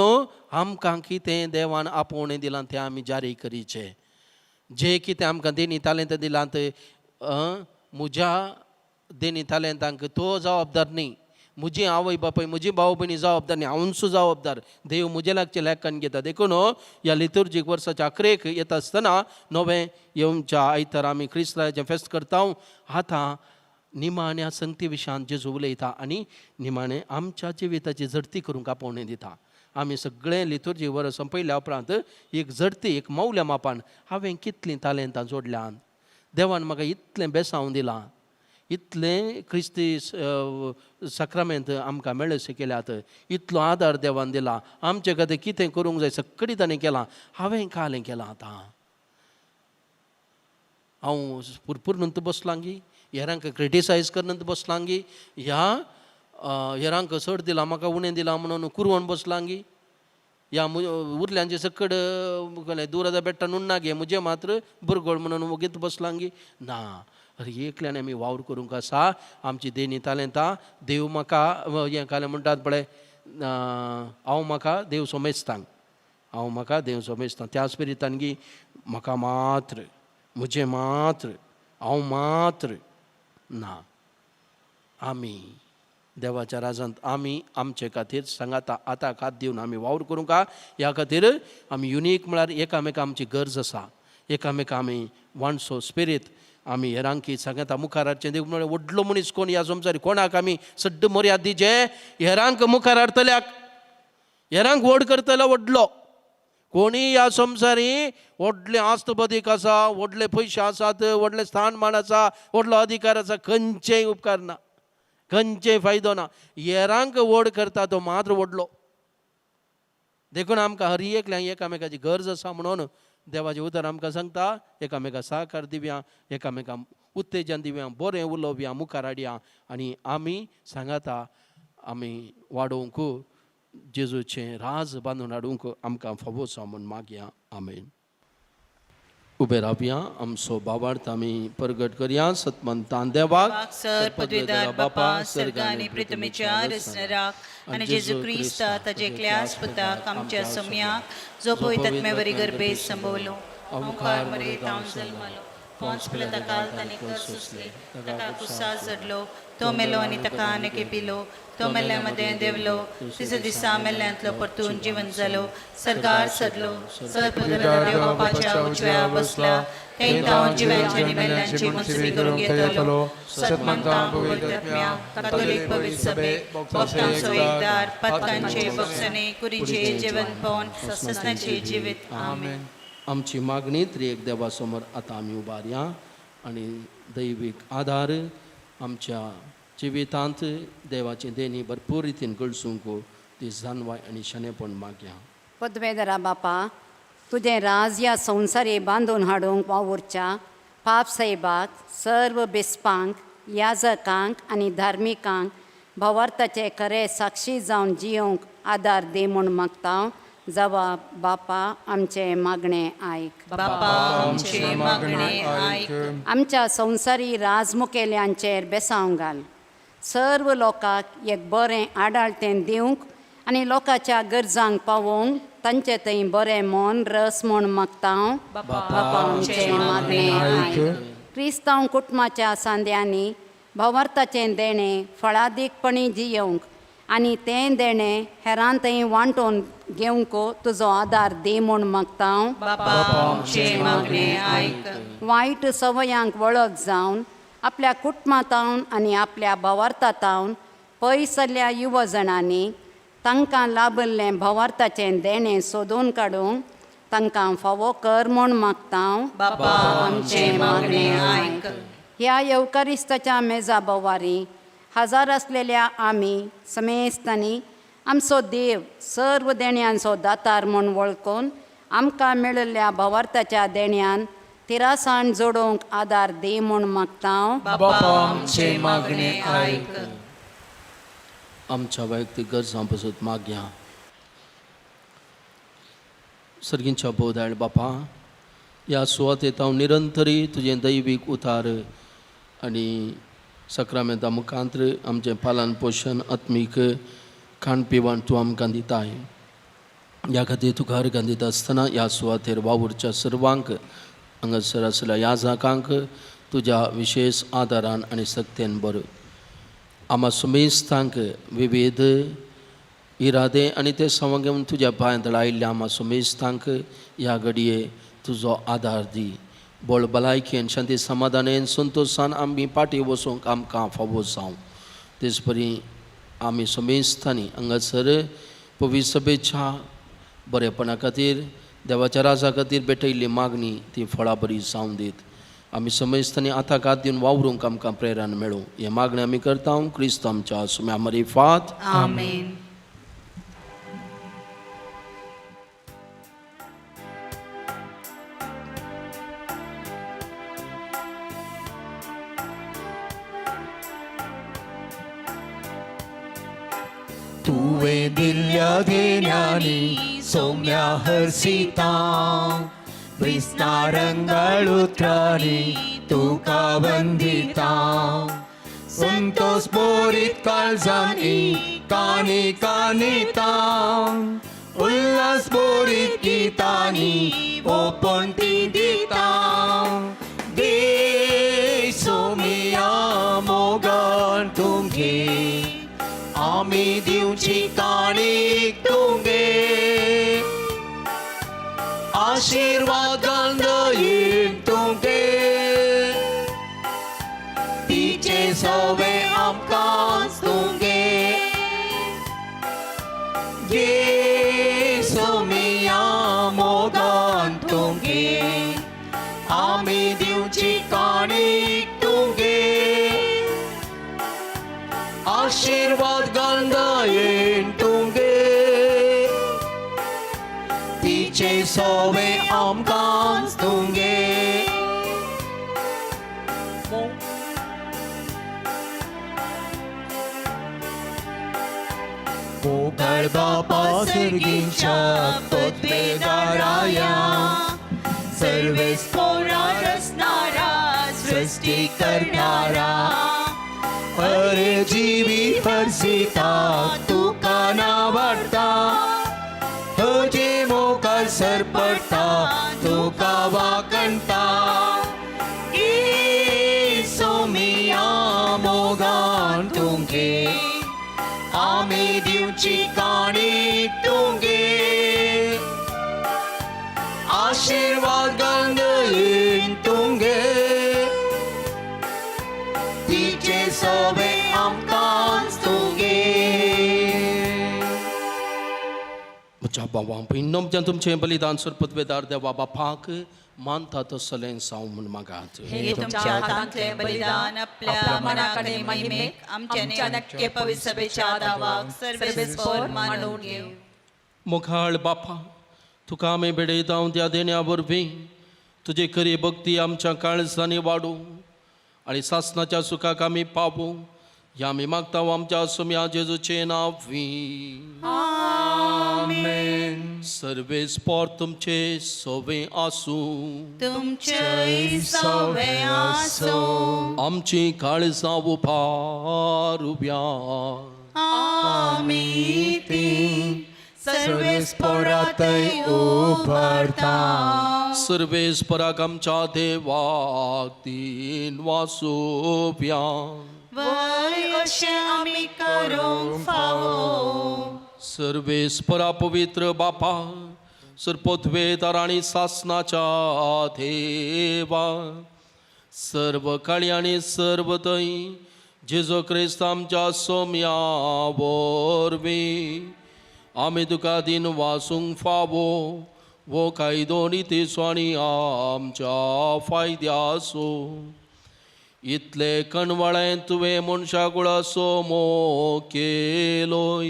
आमकां कितें देवान आपोवणें दिलां तें आमी जारी करीचें. जें कितें आमकां देणी तालेंत दिलां, म्हज्या देणी तालेंतांक तो जबाबदार न्ही, म्हजी आवय बापूय, म्हजी भाव भयणी जबाबदार न्ही, हांवूच जबाबदार. देव म्हजे लागचें लेखन घेता. देखून ह्या लितुर्जीक वर्साच्या अकरेक येता आसतना नवें येवच्या आयतार आमी क्रिस्ताचें फेस्त करता. आतां निमाण्या संगती विशयान जेजू उलयता आनी निमाणें आमच्या जिविताची झडती करूंक आपोवणें दिता. आमी सगळें लितुर्जी वर्स संपयल्या उपरांत एक झडती, एक मौल्या मापान, हांवें कितलीं तालेंतां जोडल्यान, देवान म्हाका इतलें बेसांव दिलां, इतलें क्रिस्ती साक्रामेंत आमकां मेळसे केल्यात, इतलो आदार देवान दिला, आमचे खातीर कितें करूंक जाय सगळीं ताणें केलां, हांवें कालें केलां? आतां हांव पुरपूर न्हू बसलां गी? हेरांक क्रिटिसायज करनत बसलांगी, ह्या हेरांक चड दिलां म्हाका उणें दिलां म्हणून कुरवण बसलांगी, ह्या उरल्यांचे सकड दूर बेट्टा नुन्ना गे मुजे मात्र बुरगोळ म्हणून वगीत बसलांगी ना. अरे एकल्यान आमी वावर करूंक आसा, आमची देणी तालेंतां देव म्हाका हें कालें म्हणटात पळय, हांव म्हाका देव सोमेस्तांक, हांव म्हाका देव सोमेस्तां. त्या स्पिरितान गी म्हाका मात्र, म्हजें मात्र, हांव मात्र ना. आमी देवाच्या राजांत आमी आमचे खातीर सांगाता आतां हात दिवन आमी वावर करूंक ह्या खातीर आमी युनीक म्हळ्यार एकामेका आमची गरज आसा, एकामेका आमी वाणसो स्पिरीत आमी हेरांकी सांगाता मुखार हाडचें. देव म्हळ्यार व्हडलो मनीस कोण ह्या संवसारी, कोणाक आमी सड्ड मर्याद दिचे, हेरांक मुखार हाडटल्याक, हेरांक व्हड करतलो व्हडलो कोणी ह्या संवसारी. व्हडले आस्तबदीक आसा, व्हडले पयशे आसात, व्हडले स्थानमान आसा, व्हडलो अधिकार आसा, खंयचेय उपकार ना, खंयचेय फायदो ना. हेरांक व्हड करता तो मात्र व्हडलो. देखून आमकां हर एकल्याक एकामेकाची गरज आसा म्हणून देवाचें उतर आमकां सांगता, एकामेका सहकार दिवया, एकामेका उत्तेजन दिवया, बरें उलोवया, मुखार हाडया आनी आमी सांगाता आमी वाडोवंक जेजूचें राज बांदून हाडूंक आमकां फावो आसा म्हूण मागया. आमेन. उबे रावया, आमचो बाबार्थ आमी परगट करया सतमंतान देवाक. सर पदवेदार बापा, सर्ग आनी पृथ्वीच्या रचणाराक आनी जेजू क्रिस्ता ताजे एकल्याच पुताक आमच्या सोम्याक, जो पवित्र गर्भे संभवलो, ओंकार मरेत हांव जल्मलो, पोंच पिलाता ताणें कर सोंसली, ताका कुसास जडलो, तो मेलो आनी ताका आनेके पिलो, तो मेल्ल्या मदें देवलो, तिसऱ्या दिसा मेल्ल्यांतलो परतून जिवन जालो, सरकार सरलो, सर पदवेदार देव बापाच्या उजव्या बसला, थंय तावन जिव्यांची आनी मेल्ल्यांची मनसुबी करूंक येतलो. सतमंता पवित्र आत्म्या, कातोलीक पवित्र सभे, भक्तांचो एकदार, पातकांचे बक्षणे, कुरीचे जेवणपण, ससनाचे जिवीत. आमेन. आमची मागणी त्रिएक देवा समोर आतां आमी उबारया आनी दैवीक आदार आमच्या जिवितांत देवाची देणी भरपूर रितीन गळसूंक ती जानवाय आनी शणेपण मागया. पदवेदरा बापा, तुजें राज ह्या संवसारी बांदून हाडूंक वावुरच्या पाप साहेबाक, सर्व बिस्पांक, याजकांक आनी धार्मिकांक भावार्थाचे खरे साक्षी जावन जियोंक आदार दी म्हूण मागता. जवाब बापा आमचें मागणें आयक. बापा आमचें मागणें आयक. आमच्या संवसारी राजमुखेल्यांचेर बेसांव घाल, सर्व लोकांक एक बरें आडाळतें दिवंक आनी लोकांच्या गरजांक पावोवंक तांचे थंय बरें मन रस म्हूण मागता. बापा आमचें मागणें आयक. क्रिस्तांव कुटुंबाच्या सांद्यांनी भावार्थाचें देणें फळादीकपणी जियोवंक आनी तें देणें हेरां थंय वांटून घेवंक तुजो आदार दी म्हूण मागता. बापा आमचें मागणें आयक. वायट संवयांक वळख जावन आपल्या कुटुंबांतावन आनी आपल्या भावार्थातावन पयसल्ल्या युवजणांनी तांकां लाभिल्लें भावार्थाचें देणें सोदून काडूंक तांकां फावो कर म्हूण मागता. बापा आमचें मागणें आयक. ह्या येवकारिस्ताच्या मेजा बोवारी हजार आसलेल्या आमी समेस्तांनी आमचो देव सर्व देण्यांचो दातार म्हूण वळखून आमकां मेळिल्ल्या भावार्थाच्या देण्यान तिरासाण जोडोवंक आदार दी म्हूण मागता. बापा आमचें मागणें आयक. आमच्या वैयक्तीक गरजां पसत मागया. सर्गींच्या बोधाळ बापा, ह्या सुवातेंत हांव निरंतरी तुजें दैवीक उतार आनी सक्रामेंता मुखांत्र आमचें पालन पोशण आत्मीक खाण पिवण तूं आमकां दिताय. ह्या खातीर तुका अर्गां दिता आसतना ह्या सुवातेर वावुरच्या सर्वांक, हांगासर आसल्या ह्या जाकांक तुज्या विशेश आदारान आनी सक्तेन बरो. आमा सुमेस्तांक विविध इरादे आनी ते सवंग घेवन तुज्या पांयांत आयिल्ल्या आमा सुमेस्तांक ह्या घडये तुजो आदार दी. बळ भलायकेन, शांती समाधानेन, संतोशान आमी फाटीं वचूंक आमकां फावो जावं. तेच परी आमी सुमेस्तांनी हांगासर पवित्र सभेच्या बरेपणा खातीर, देवाच्या राजा खातीर भेटयल्ली मागणी ती फळां बरी जावं दीत. आमी समेस्तांनी आतां हात दिवन वावरूंक आमकां प्रेरणा मेळूं. हें मागणें आमी करता क्रिस्त आमच्या सुम्या मरिफात. आमेन. तुवें दिल्ल्या देण्यांनी सोम्या हर्षिता विस्तारंगळ उतरांनी तुका वंदिता संतोष बोरीत काळजांनी कानी कानिता उल्हास बोरीत गितांनी ओपण ती दिता दे सोमिया मोगान तुमगे आमी दिवची काणीक तुमगे आशीर्वादान दयेन तुमगे तिचे सोवे आमकां तुमगे गे सोमिया मोगान तुमगे आमी दिवची काणीक तुमगे आशीर्वाद घालून तुमगे तिचे सोवे आमकां तुमगे मोगाळ बापा सर्गीच्या पदवेदाराया सर्वेस पोरा रचणारा सृष्टी करणारा अरे जीवी हर्षिता तुका नावडता तुझे मोकर सरपडता तुका वाकणता गे सोमिया मोगान तुमगे आमी दिवची काणी तुमगे आशीर्वाद घालून तुमगे तिचे सोवे आमकां तुमगे म्हज्या बाबा भयणो म्हज्यान तुमचें बलिदान सरपतवेदार देवा बापाक मानता तसलें साव म्हूण मागात. हे तुमच्या हातांतले बलिदान आपल्या मनाक आनी महिमेक आमच्या नक्के पवित्र सभेच्या दावाक सर्वेस्पर मानून घेवं. मोखाळ बापा तुका आमी भेटयता त्या देण्या वरवीं तुजी खरी भक्ती आमच्या काळजांनी वाडूं आनी सासनाच्या सुखाक आमी पावूं ह्या आमी मागता आमच्या सोम्या जेजूचें नांव. सर्वेस्पर तुमचे सोवे आसूं. तुमचे सवे आसो. आमची काळजां उबारुया. आमी ती सर्वेस्परातय उबारता. सर्वेस्पराक आमच्या देवाक तीन वासोव्या. वय अशें आमी करूंक फावो. सर्वेस्परा पवित्र बापा सरपोतवेदार आनी सासनाच्या देवा सर्व काळी आनी सर्व थंय जेजू क्रिस्त आमच्या सोम्या वरवीं आमी तुका दिन वासूंक फावो वो कायदो नितीचो आनी आमच्या फायद्याचो. इतले कणवळें तुवें मनशा कुळाचो मोग केलोय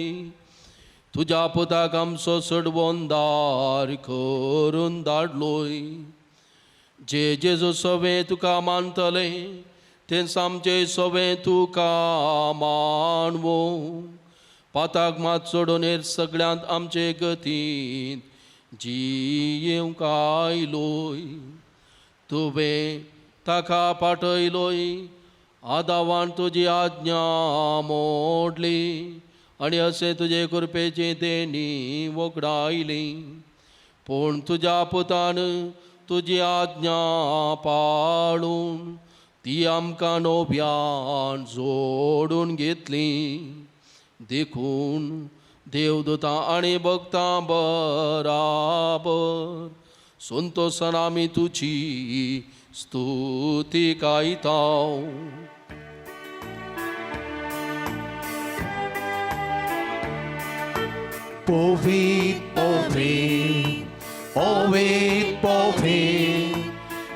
तुज्या पुताक आमचो सडवंदार करून धाडलोय. जे जेजू सवे तुका मानतले तेंच आमचे सवे तुका मानवो. पाताक मात सोडून हेर सगळ्यांत आमचे गतींत जियेवंक आयलोय. तुवें ताका पाठयलोय आदावान तुजी आज्ञा मोडली आनी अशें तुजे कृपेची तेणी वगडायली. पूण तुज्या पुतान तुजी आज्ञा पाळून ती आमकां नव्यान जोडून घेतली. देखून देवदूतां आनी भक्तां बराबर संतोसान आमी तुजी स्तुती गायता. पवित्र पवित्र पवित्र पवित्र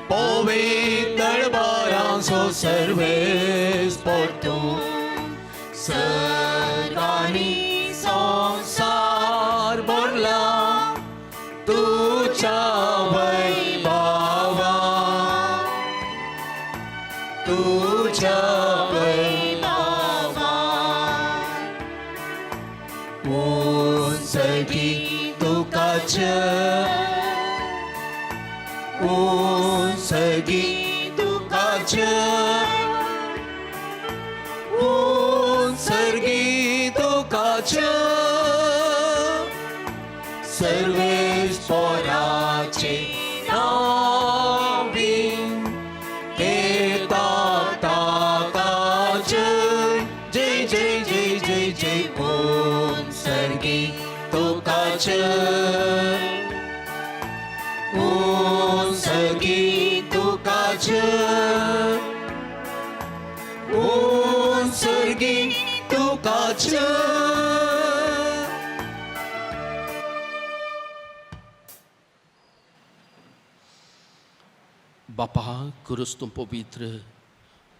पवित्र दरबारांचो सर्वेस्पर तूं सर्गांनी संवसार भरला तुज्या वैभवा तुज्या वैभवा सर्गी तुका जय, ऊं सर्गी तुका जय, ऊं सर्गी तुका जय, सर्वेस्पोराचे नावी घेता ताका जय, जय जय जय जय जय ऊं सर्गी तुका जय, ऊं सर्गी तुका जय, ऊं सर्गी तुका जय. बापा खुरस तूं पवित्र,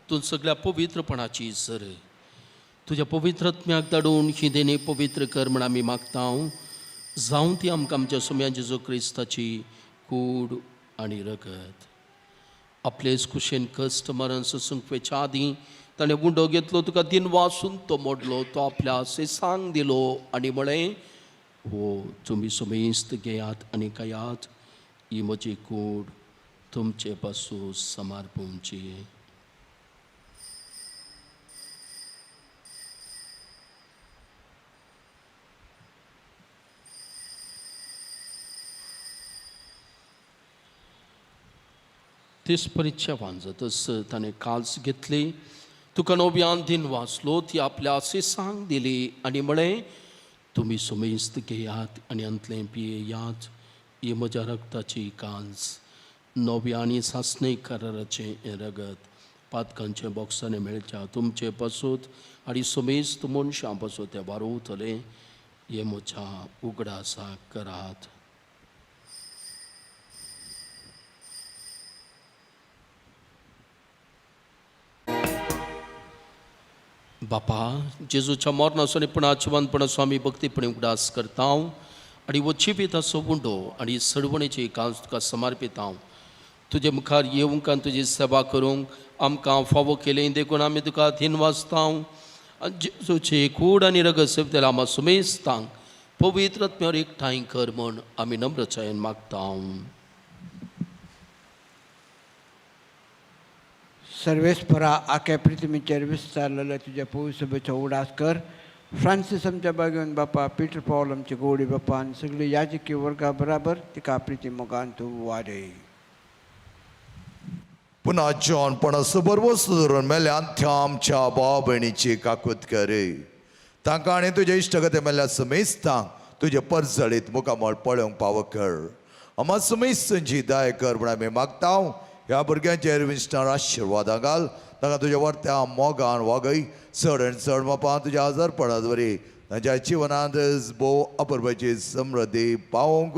तूं सगळ्या पवित्रपणाची सर, तुज्या पवित्रत्म्याक धाडून ही देणे पवित्र कर म्हण आमी मागता. जावं ती आमकां आमच्या सोम्या जेजू क्रिस्ताची कूड आनी रगत. आपलेच कुशेन कश्ट मरण सोसूंक वेच्या आदीं ताणें उंडो घेतलो, तुका दिन वासून तो मोडलो, तो आपल्या सेसांक दिलो आनी म्हळें, हो तुमी सुमेस्त घेयात आनी खायात, ही म्हजी कूड तुमचे पासून समर्पूंची. तीस परिक्षा वांजतच ताणें काल्स घेतली, तुका नव्यान दिन वाचलो, ती आपल्या सांग दिली आनी म्हळें, तुमी सुमेस्त घेयात आनी अंतलें पियेयात, ही म्हज्या रक्ताची कांस, नव्या आनी सासणे कराराचें हें रगत पातकांचे बॉक्सांनी मेळच्या तुमचे पासूत आनी सुमेस्त मनशां पासूत तें वारोवतलें, हें म्हज्या उगडासाक करात. बापा, जेजूच्या मरणाचो आनी पुणाचवानपणाचो आमी भक्तीपणी उगडास करता आनी हो जिविताचो उंडो आनी सडवणेची कांस तुका समर्पिता. तुजे मुखार येवंक आनी तुजी सेवा करूंक आमकां फावो केलें देखून आमी तुका धिनवासता. जेजूची कूड आनी रगत सेवतल्या आमा सुमेस्तांक पवित्र आत्म्यार एकठांय कर म्हूण आमी नम्रचायेन मागता. सर्वेस्परा आख्या पृथ्वीचेर विस्तारलेल्या तुज्या पविसभेचो उडास कर. फ्रांसीस आमच्या बागेवन बापा, पीटर पॉल आमचे गोडी बापा आनी सगळी याजकी वर्गा बराबर तिका प्रिती मोगान तूं वाडय. पुन्हा जॉन पणसबर वस्तू धरून मेल्यान त्या आमच्या भाव भयणीची काकूत करे, तांकां आनी तुज्या इश्टगते मेल्या समेस्तांक तुजें परजळीत मुखामळ पळोवंक पावो कर. आमा समेस्तांची दया कर म्हूण आमी मागता. ह्या भुरग्यांचेर विस्तार आशिर्वादां घाल, तांकां तुज्या वर्त्या मोगान वागय, चड आनी चड मापान तुज्या आजारपणात वरी तांच्या जिवनांत भोव अपुरबायेची समृद्धी पावोवंक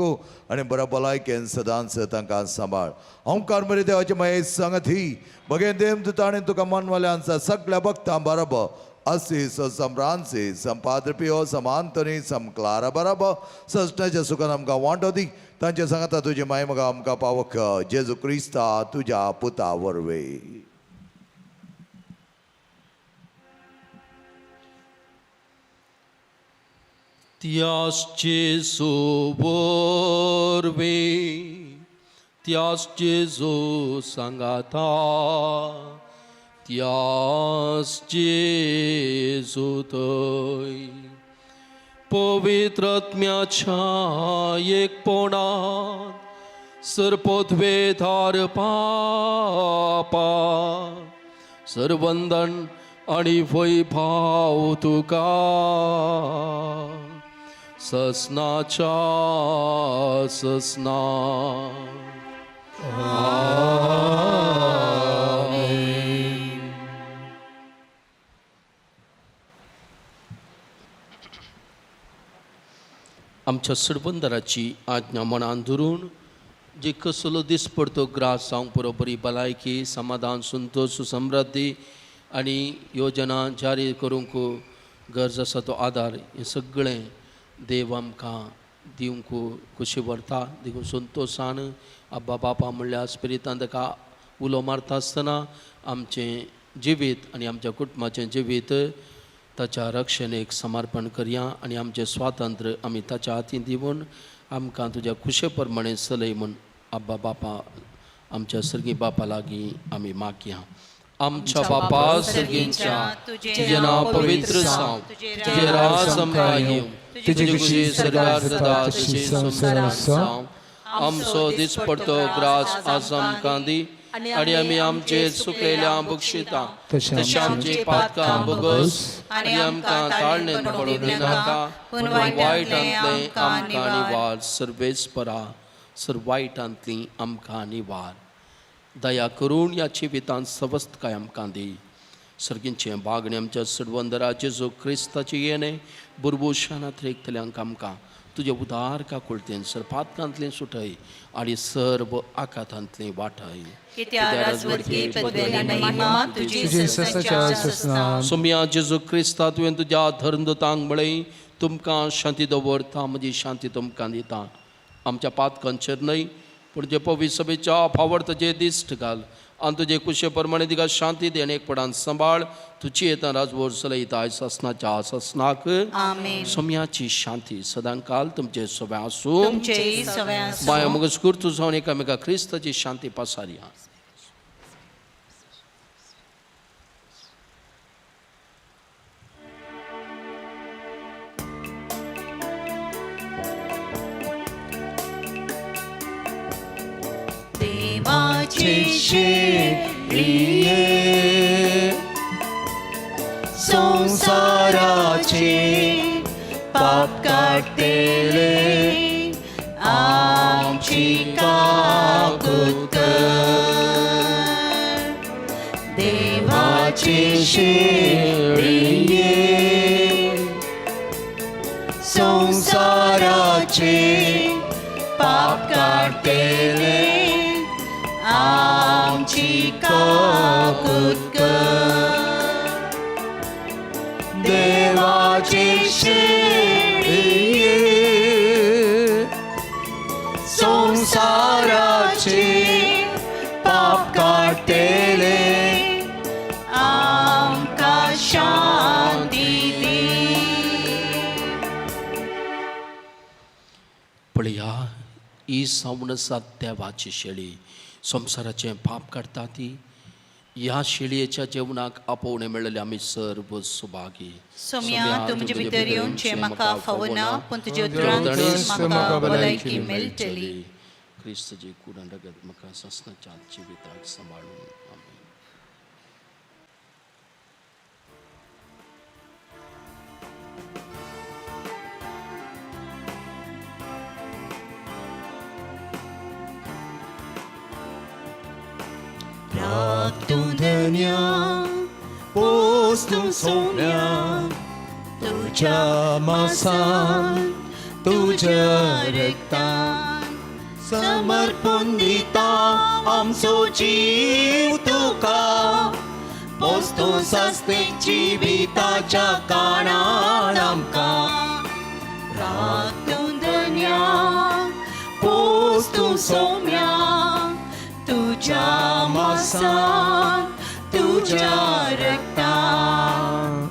आनी बऱ्या भलायकेन सदांच तांकां सांबाळ. ओंकार मरे देवाची माये सांगत ही बगेन देम तुता आनी तुका मनवाल्यांचा सगळ्या भक्तां बरोबर असी सम्रांसी संपाद्रपियो समांतनी समक्लारा बराबर सजनाच्या सुखान आमकां वांटो दी. तांचे सांगता तुजी माय मगा आमकां पावक जेजू क्रिस्ता तुज्या पुता वरवीं. त्यास जेजू वरवीं, त्यास जेजू सांगाता, त्यास जेजू थंय पवित्र आत्म्याच्या एकपणान सरपदवेधार पापा सरवंदन आनी वैभाव तुका ससनाच्या ससना. आमच्या सरबंदराची आज्ञा मनान धरून जे कसलो दीस पडतो ग्रास जावंक पुरो, बरी भलायकी, समाधान, संतोश, समृद्धी आनी योजना जारी करूंक गरज आसा तो आदार हें सगळें देव आमकां दिवंक खुशी व्हरता. देखून संतोशान आब्बा बापा म्हणल्यार स्पिरितान ताका उलो मारता आसतना आमचें जिवीत आनी आमच्या कुटुंबाचें जिवीत ताच्या रक्षणेक समर्पण करया आनी आमचें स्वातंत्र्य आमी ताच्या हातीन दिवन आमकां तुज्या खुशे प्रमाणे चलय म्हूण आब्बा बापा आमच्या सर्गी बापा लागीं आमी मागया. आमच्या बापा सर्गींच्या, तुजें नांव पवित्र जावं, तुजें राज आमकां येवं, तुजी खुशी सर्गार जाता तशी संवसारांत जावं. आमचो दिसपडतो ग्रास आज आमकां दी आनी आमी आमचे चुकलेल्या बक्षिता तशें आमची पातकां भोगस आनी आमकां ताळणेन पडूं दिनाका, पूण वायटांतलें आमकां निवार. सर्वेस्परा सर वायटांतली आमकां निवार. दया करून ह्या जिवितांत सवस्तकाय आमकां दी. सर्गींचें बागणें आमच्या सडवंदरा जेजू क्रिस्ताचें येणें बुरबुशानात रेखतल्यांक आमकां तुजें उदार काकुळतेन सर पातकांतलें सुटय आनी सर्व आकातांतलें वाटय. सोम्या जेजू क्रिस्ता, तुवें तुज्या धर्मदूतांक म्हळें, तुमकां शांती दवरता, म्हजी शांती तुमकां दिता. आमच्या पातकांचेर न्हय पूण जे पवित्र सभेच्या फावर तुजे दिश्ट घाल आनी तुजे कुशे प्रमाणे तिका शांती दी आनी एकपणान सांबाळ. तुजी येता राजवोर चलयता आयज सासनाच्या सासनाक. आमेन. सोम्याची शांती सदांकाल तुमचे सोब्या आसूं. तुमचेय सगळे आसूं. माया मुगो स्फूर्त जावन एकामेका क्रिस्ताची शांती पासारया. देवाची शेळये संसाराचे पाप काडटेले आमची काकूत कर. देवाचे शेळये संसाराचे पाप काडटेले आमची काकूत कर. देवाचे शेळये संसाराचे पाप काडटेले आमकां शांती दी. पळया, ही सावन आसा देवाची शेळी, संवसाराचें पाप काडटा ती. ह्या शेळयेच्या जेवणाक आपोवणें मेळ्ळें आमी सर्व सुभागी. सोम्या, तुमचे भितर येवचें म्हाका फावना, पूण तुजे उतरान म्हाका भलायकी मेळटली. क्रिस्तजी कुडान रगत म्हाका सासनाच्या जिविताक सांबाळून. आमेन. राख तूं धन्या, पोस तूं सोम्या, तुज्या मासान तुज्या रक्तान समर्पून दिता आमचो जीव तुका. पोस तूं सासणीक जिविताच्या कारणान आमकां. राख तूं धन्या, पोस तूं सोम्या, तुज्या मासान तुज्या रक्तान.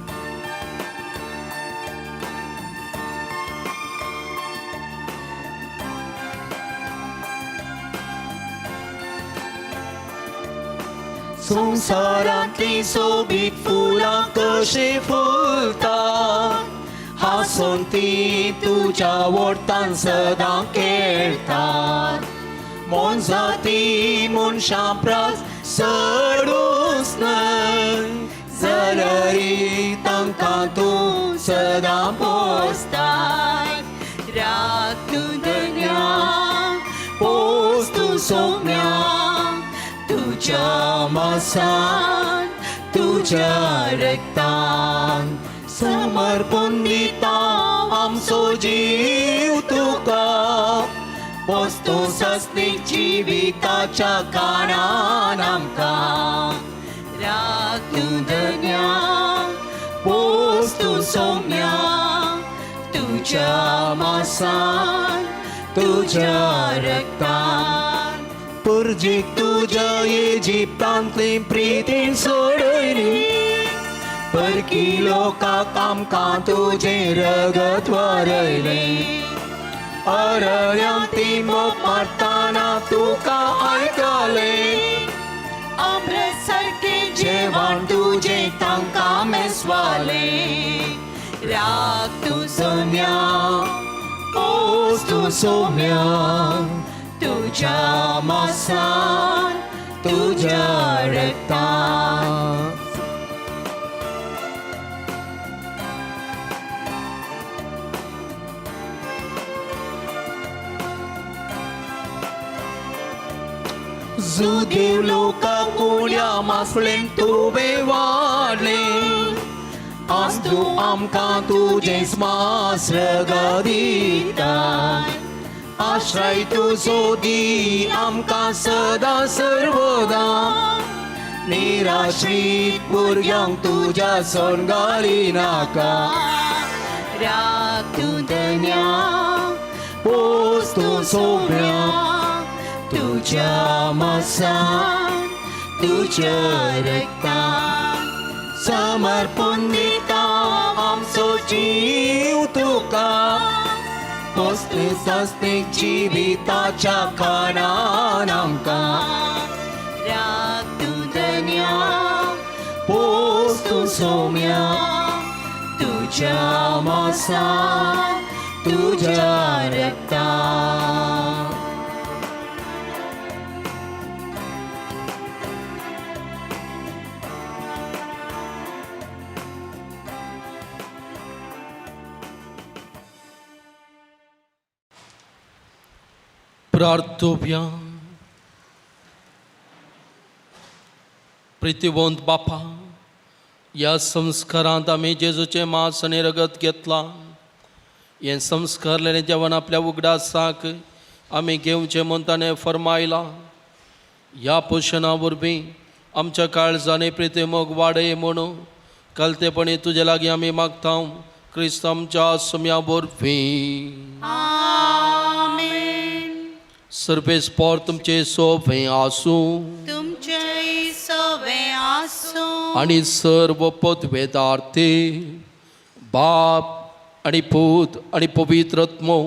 संवसारांतलीं सोबीत फुलां कशीं फुलतात, हांसून तीं तुज्या वोर्तान सदां खेळटात. मोनजाती मनशां प्रास चडूच न्हय, जाल्यारी तांकां तूं सदां पोसताय. राख तूं धन्या, पोस तूं सोम्या, तुज्या मासान तुज्या रक्तान समर्पून दिता आमचो जीव तुका. पोस तूं सासणीक जिविताच्या कारणान आमकां. राख तूं धन्या, पोस तूं सोम्या, तुज्या मासान तुज्या रक्तान. पुर्जीक तुज्या इजिप्तांतली प्रितीन सोडयली, परकी लोकाक आमकां तुजें रगत वारयलें. अरण्यांत ती मोग मारतना तुका आयकलें. अमृत सारकें जेवण तुजें तांकां मेसवालें. राग तूं सोम्या, पोस तूं सोम्या, तुज्या मासान तुज्या रक्तान. जुदेव लोका कोण्या मासळेन तुवें वाडलें. आज तूं आमकां तुजें स्मास रगत दिता. आश्रय तुजो दी आमकां सदां सर्वदा. निराश्रीत भुरग्यांक तुज्या सोड घालिनाका. राग तूं धन्या, पोस तूं सोम्या, तुज्या मासान तुज्या रक्तान. समर्पून दिता आमचो जीव तुका. पोसले सस्ते जिविताच्या खाणान आमकां. राग तूं धन्या, पोस तूं सोम्या, तुज्या मासान तुज्या रक्तान. प्रार्थोव्या. प्रितीवंत बापा, ह्या संस्कारांत आमी जेजूचें मांस आनी रगत घेतलां. हें संस्कारलेलें जेवण आपल्या उगडासाक आमी घेवचें म्हूण ताणें फर्मायलां. ह्या पोशणा वरवीं आमच्या काळजांनी प्रितीमोग वाडय म्हणून कलतेपणी तुजे लागीं आमी मागता, क्रिस्त आमच्या सुम्या वरवीं. आमेन. सर्वेस्पोर तुमचे सोबें आसूं. तुमचेय सवे आसूं. आनी सर्व पदवेदार्थे बाप आनी पूत आनी पवित्र आत्मो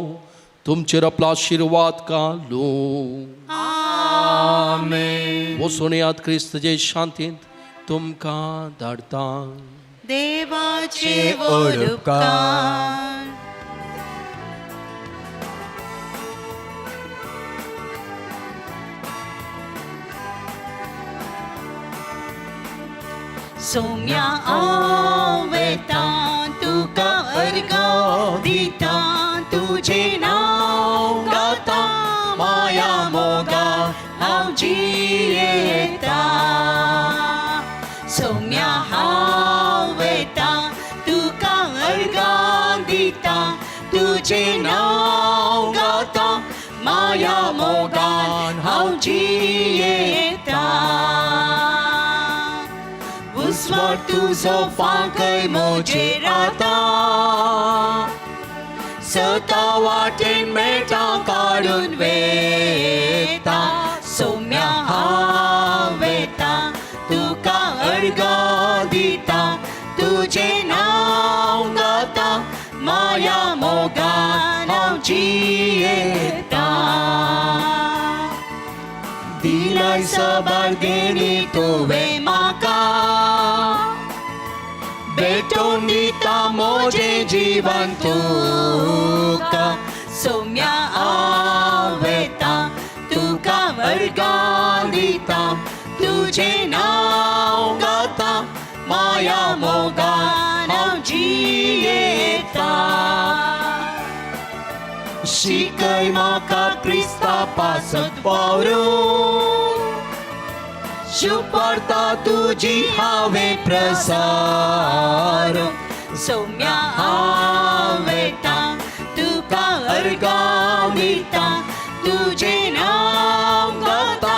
तुमचेर आपलो आशिर्वाद घालूं. आमेन. वचून याद, क्रिस्तचे शांतींत तुमकां धाडटा. देवाचे व्हड व्हड उपकार. उपकार. सोम्या हांव वेता, तुका अर्गां दिता, तुजें नांव गाता, माया मोगा हांव जियेता. सोम्या हांव वेता, तुका अर्गां दिता, तुजें नांव गाता, माया मोगान हांव जियेता. उस्वार तुजो फांकय म्हजेर आतां, सता वाटेन मेटां काडून वेता. सोम्या हांव वेता, तुका अर्गां दिता, तुजें नांव गाता, माया मोगान हांव जियेता. दिलाय साबार देणी तुवें म्हाका, भेटोवन दिता म्हजें जीवन तुका. सोम्या हांव वेता, तुका अर्गां दिता, तुजें नांव गाता, माया मोगान हांव जियेता. शिकय म्हाका क्रिस्ता पासत वावरूंक, शुभवार्ता तुजी हांवें प्रसारूंक. सोम्या हांव वेता, तुका अर्गां दिता, तुजें नांव गाता,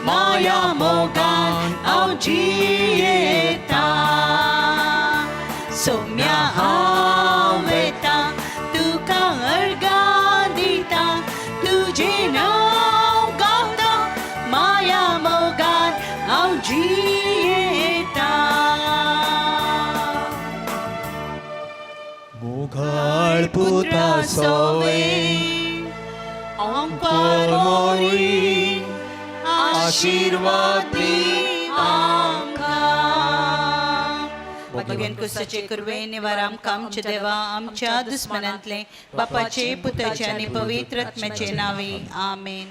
माया मोगान हांव जियेता. सोम्या हांव वेता, तुका अर्गां दिता, तुजें नांव गाता, माया मोगान हांव जियेता. पुता सोवे ओंकार मोरी आशीर्वाद दी आमकां. भगवान कुसाचे कुरवे निवार आमकां आमच्या देवा आमच्या दुस्मनांतले बापाचे पुताचे आनी पवित्र आत्म्याचे नावे आमेन.